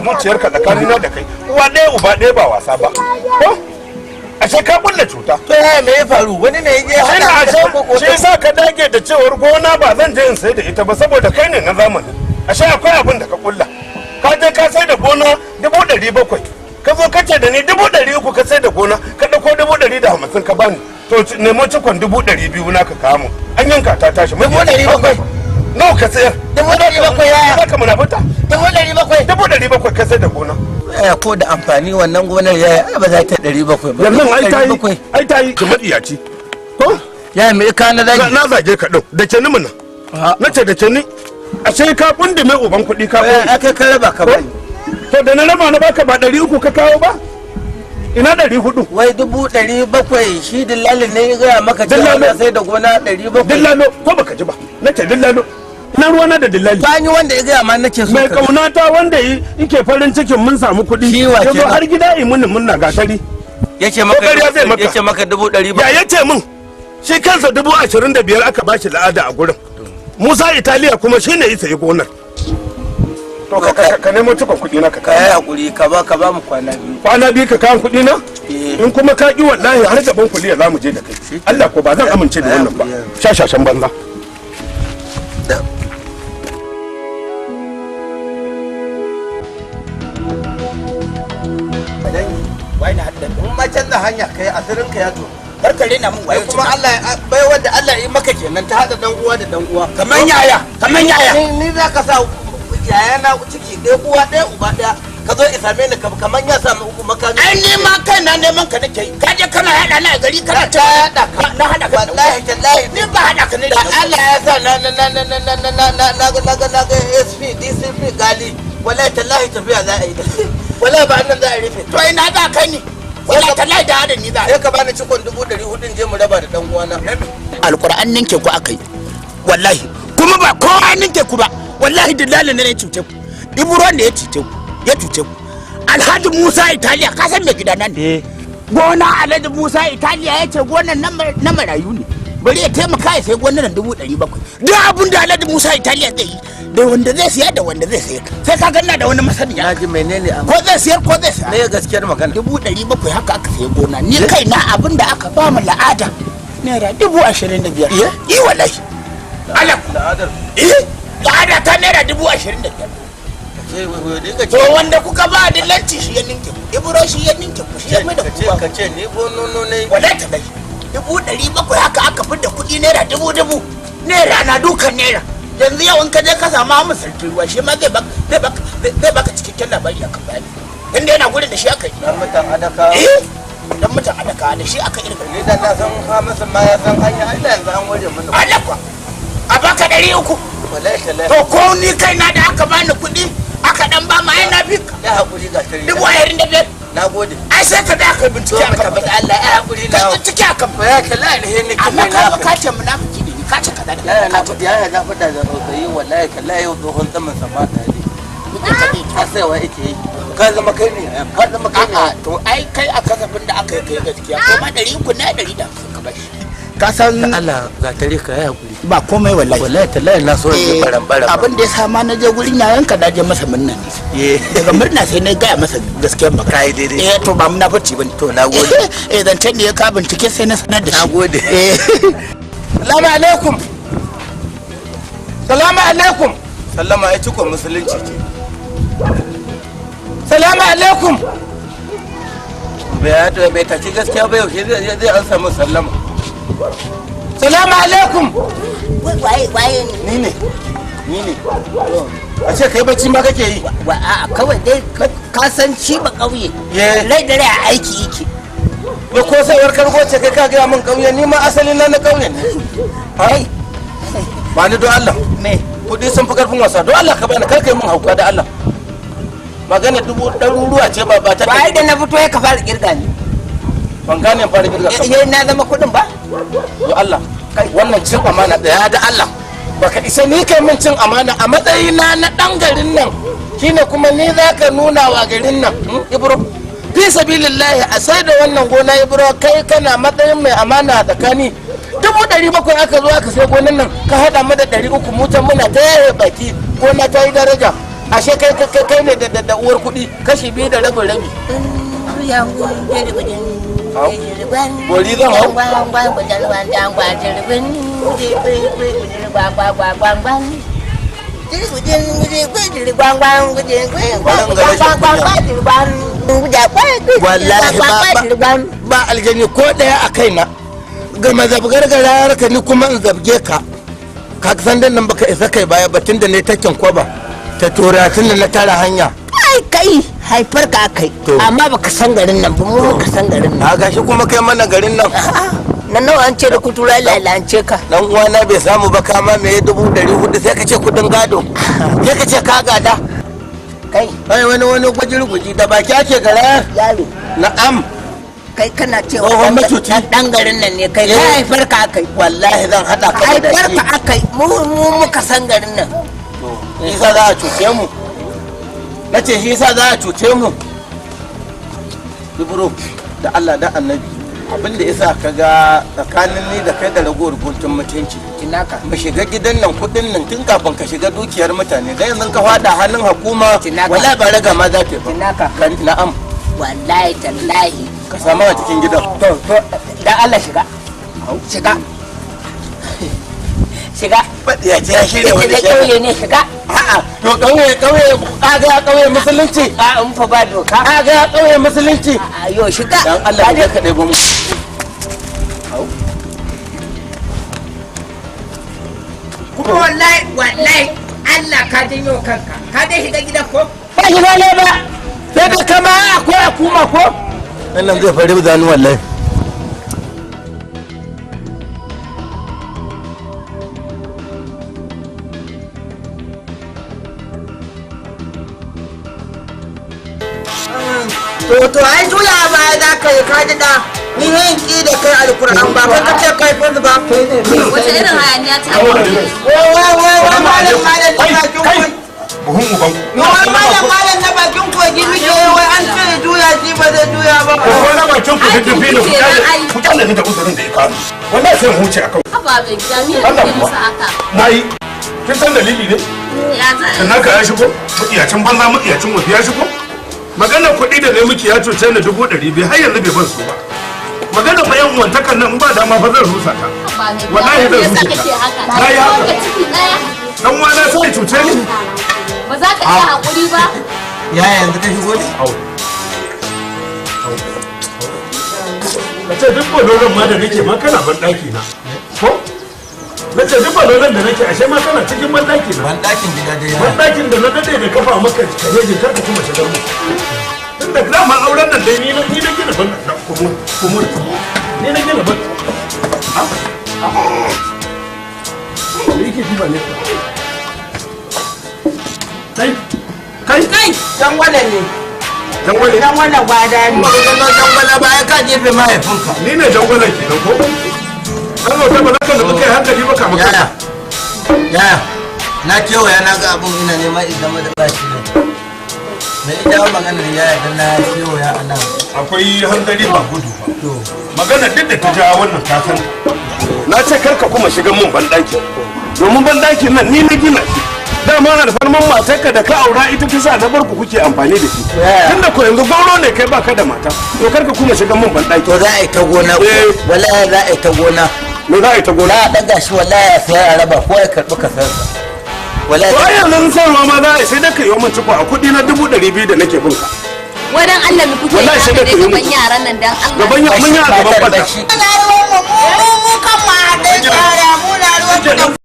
zuciyarka tsakanina da kai. Uwa ɗaya uba ɗaya ba wasa ba. Ko? Ashe ka kulle cuta. To yaya, me ya faru? Wani ne ya je Shi na hada ashe ko shi yasa ka dage da cewar gona ba zan je in sai da ita ba, saboda kai ne na zamani. Ashe akwai abin da ka kulla. Ka je ka sai da gona 700,000. Ka zo ka ce da ni 300,000 ka sai da gona, ka ɗauko 150,000 ka bani. To nemo cikon 200,000 na ka kawo mun. An yanka ta tashi. 700,000? Nawa ka sayar? 700,000, yaya? Za ka munafunta? 700,000? 700,000 ka sai da gona. Yaya, ko da amfani wannan gonar, yaya, ai ba za ta 700 ba. Yanzu ai ta yi 700. Ai ta yi ki matsiyaci. Ko? Yaya, me ka na zagi? Na zage ka ɗin. Da ke ni muna. Na ce da ke ni. Ashe ka kundume uban kuɗi ka Yaya, ɓoye. aka ka raba ka bani. To da na raba na baka ba 300 ka kawo ba? Ina 400? Wai 700,000, shi dillalin ne ya gaya maka cewa Dillalo. na sai da gona 700? Dillalo ko baka ji ba? Na ce dillalo. Na ruwana da dillali. Ta yi wanda ya gaya ma nake so Mai ka. kaunata wanda yake farin cikin mun samu kuɗi. Shi wa Ya zo kenan? har gida yi mini murna gatari. Yace maka Ko ƙarya zai maka? Yace maka 700,000? Ya yace min shi kansa 25,000 aka bashi la'ada a gurin. Musa Italiya kuma shine ya sayi gonar. To ka nemo cikon kuɗi na ka Ka kawo. yi hakuri, ka ba mu kwana 2. Kwana 2 ka kawo kuɗi na? Eh. In kuma ka ƙi, wallahi har gaban kuliya za mu je da kai. Allah ko ba zan amince da wannan ba. Shashashan banza. Wai na hadda. In ma canza hanya kai, asirin ka ya to. Kar ka rena min Wai wayo. kuma Allah bai wanda Allah ya yi maka kenan ta hada dan uwa da dan uwa. Kaman yaya? Kaman yaya? Ni za ka sa yaya na ciki ɗaya uwa ɗaya uba ɗaya, ka zo isame ni kaman ya samu uku makami. Ai ni ma kaina neman ka nake yi. Ka je kana hada na a gari kana Ta yaɗa ka. Na hada ka. Wallahi tallahi. Ni ba hada ka ne Da Allah ya sa na na na na na na na na na na na na ga SP DCP gali, wallahi tallahi tafiya za a yi da wallahi ba nan za a rufe. To ina za kai ni? Wallahi tallahi da hada ni za. Sai ka bani cikon 400,000 je mu raba da dan uwana. Alquran ninke ku akai. Wallahi kuma ba kowa ninke ku ba. Wallahi dillalin ne ya cuce ku. Ibro ne ya cuce ku. Ya cuce ku. Alhaji Musa Italiya, ka san mai gidana ne. Gona Alhaji Musa Italiya ya ce gonan na marayu ne. Bari ya taimaka ya sai gonan nan 700,000. Duk abin da Alhaji Musa Italiya zai yi, da wanda zai siya da wanda zai sayar. Sai ka ganna da wani masaniya. Naji menene amma? Ko zai siyar ko zai saya. Me gaskiyar magana? 700,000 haka aka sayi gona. Ni kai na abin da aka ba mu la'ada naira 25,000. Yi wallahi. Ala. La'adar? Eh, la'ada ta naira 25,000. Ce wai wai ka To ce wanda kuka ba dillanci shi ya ninke ku. Ibro shi ya ninke ku, shi ya mai da ka ku ce ba. Ka ce ni ko nono ne. Wallahi ta dai. 700,000 haka aka fidda kuɗi naira dubu dubu. Naira na dukan naira. Yanzu yau in ka je ka samu Ahmad Sarki ruwa, shi ma zai baka cikakken labari akan bayani. Inda yana gurin da shi aka yi. Dan mutan adaka. Eh, dan mutan adaka da shi aka irga. Ni da na san Hamisu ma ya san hanya, Allah yanzu an ware mana. Allah kuwa. A baka 300. Wallahi tallahi. To ko ni kaina da aka bani kuɗi aka dan ba ma ai na fi ka. Ya hakuri ga tare. 25,000. Na gode. Ai sai ka da ka bincike To mu akan tabbata Allah ya hakuri na. Ka bincike akan. Ya kalla alheri ne. Amma ka ba ka ce munafiki ne ni, ka ce kaza da Yaya kaza, na ka ce faɗi, yaya na faɗa da tsautsayi, wallahi tallahi yau tsohon zaman sama ta ne. Ka saiwa yake yi. Ka zama kai ne, ka zama kai ne. A'a, to ai kai a kasafin da aka yi kai gaskiya ko ma 300 ne, 150 ka bashi. Ka san Allah ga tare ka ya hakuri. Ba komai wallahi. Wallahi tallahi na so in Eh, baran baran. Abin da ya sa ma na je gurin yayanka na je masa murna ne. Ye. Daga murna sai na gaya masa gaskiyar magana. Kai daidai. Eh, to ba munafurci bane. To, na gode. Eh, zancen da ya ka bincike sai na sanar da shi. Na gode. Eh. Salamu alaikum. Salamu alaikum. Sallama ai cikon musulunci ce. Salamu alaikum. Bai to bai taci gaskiya ba, yaushe zai an samu sallama. Salamu alaikum. Waye waye ne? Ni ne. Ni ne. A ce kai bacci ma kake yi. Wa a'a, kawai dai ka san shi ba kauye. Ye. Rai da rai a aiki yake. Ya ko saiwar kargo ce kai ka gaya min kauye, ni ma asali na na kauye ne. Ai Ba ni don Allah. Me? Kudi sun fi karfin wasa, don Allah ka bani, kar kai min hauka da Allah. Magana dubu ɗaruruwa ce ba ta. Ba ai da na fito ya ka fara kirga ni. Ban gane fara kirga ka. Eh, na zama kudin ba? Don Allah. Wannan cin amana ɗaya da Allah. Baka isa ni kai min cin amana a matsayina na ɗan garin nan. Shine kuma ni za ka nuna wa garin nan. Ibro. Fi sabilillahi a sai da wannan gona, Ibro, kai kana matsayin mai amana a tsakani. 700,000 aka zo aka sai gonan nan, ka haɗa mu da 300, mu can muna ta yaye baki, gona ta yi daraja. Ashe kai kai kai ne da uwar kuɗi kashi 2 da rabin rabi. Bori zan hau. Wallahi ba aljani ko ɗaya a kaina. Gama zabgar garar ka ni kuma in zabge ka. Ka san dan nan baka isa kai baya batun da ne takken kwaba ta tura tun da na tara hanya. Ai kai haifar ka akai amma baka san garin nan ba, mu baka san garin nan. A gashi kuma kai mana garin nan. Na nawa an ce da kutura lalance ka. Dan uwana bai samu ba kama me 400 sai ka ce kudin gado. Sai ka ce ka gada. Kai ai wani wani gujirguji da baki ake gara. Yaro. Na'am. Kai kana cewa dan garin nan ne kai, kai haifar ka akai. Wallahi zan hada ka da shi. Haifar ka akai, mu muka san garin nan. To shi yasa za a cuce mu. Nace shi yasa za a cuce mu. Ibro da Allah da Annabi abinda yasa kaga tsakanin ni da kai da ragowar guntun mutunci. Tinaka. Mu shiga gidan nan kudin nan tun kafin ka shiga dukiyar mutane. Dan yanzu ka fada hannun hukuma wallahi ba raga ma za ta ba. Tinaka. Na'am. Wallahi tallahi. Ka samu a cikin gidan. To to dan Allah shiga. Shiga. Shiga. Ya ce ya shirya wani shi. Kauye ne shiga. A'a to kauye kauye kaga kauye musulunci. A in fa ba doka. Kaga kauye musulunci. A yo shiga. Dan Allah ka ka ɗebo mu. Kuma wallahi wallahi Allah ka janyo kanka. Ka dai shiga gidan ko? Ba shiga ne ba. Sai da kama akwai akuma ko? Wannan zai fari zanu wallahi. To ai juya ba za ka yi ka ji da ni yin ki da kai alkur'an ba kai kace kai fa ba. Wace irin hayaniya ta? Wai wai wai wai malam malam na bakin kogi. Buhun uban. Wai malam malam na bakin kogi muke wai an ce juya shi ba zai juya ba. Ko na bakin ku duddufi ne ku kyale ni da uzurin da ya kawo. Wallahi sai huce akan. Haba mai gida me yake musu haka? Nayi. Kin san dalili ne? Ya za. Sannan ka ya shigo, mutiyacin banza mutiyacin wafi ya shigo. Magana kuɗi da ne miki ya cuce ni 200,000 har yanzu bai ban su ba. Magana fa yan uwantakan nan ba dama fa zan rusa ta. Wallahi zan rusa ta. Na yi haka. Dan uwana sai cuce ni. Ba za ka iya hakuri ba. Ya yanzu ka shigo ne? Au. Ka ce duk baloran ma da nake ma kana ban ɗaki na. Ko? Na ce duk baloran da nake ashe ma kana cikin ban ɗaki na. Ban ɗakin gida dai. Ban ɗakin da na daɗe da kafa maka kajeji kar ka kuma shigar mu. Tunda dama auren nan dai ni na gina ban kuma kuma ni na gina ban. Me yake duba ne? Kai kai kai dan wannan ne. Dan wannan dan wannan gwada ne. Ba ka ga dan wannan baya ka jefe mahaifinka. Ni ne dan wannan kenan ko? An zo ta ba za ka nemi kai hankali ba kama kanka. Yaya na kewaya na ga abun ina nema in zama da bashi ne. Me ita maganar yaya dan na kewaya a nan. Akwai hankali ba gudu ba. Magana duk da ta ja wannan ta san. Na ce kar ka kuma shiga mun banɗaki. Domin banɗakin nan ni na gina shi. Dama na da farman matarka da ka aura ita ta sa na bar ku kuke amfani da shi. Tunda ko yanzu gauro ne kai baka da mata. To kar ka kuma shiga mun banɗaki. To za a yi ta gona ko? Wallahi za a yi ta gona. Me za a yi ta gona? Za a ɗaga shi wallahi ya sayar a raba ko ya karɓi kasarsa. Wallahi. To ai yanzu sayarwa ma za a yi sai dai ka yi min ciko a kuɗi na 200,000 da nake bin ka. Wadan Allah mu kuke Wallahi sai dai ka yi gaban min. yaran nan dan Allah. Gaban ya mun yi a gaban kwata. Mu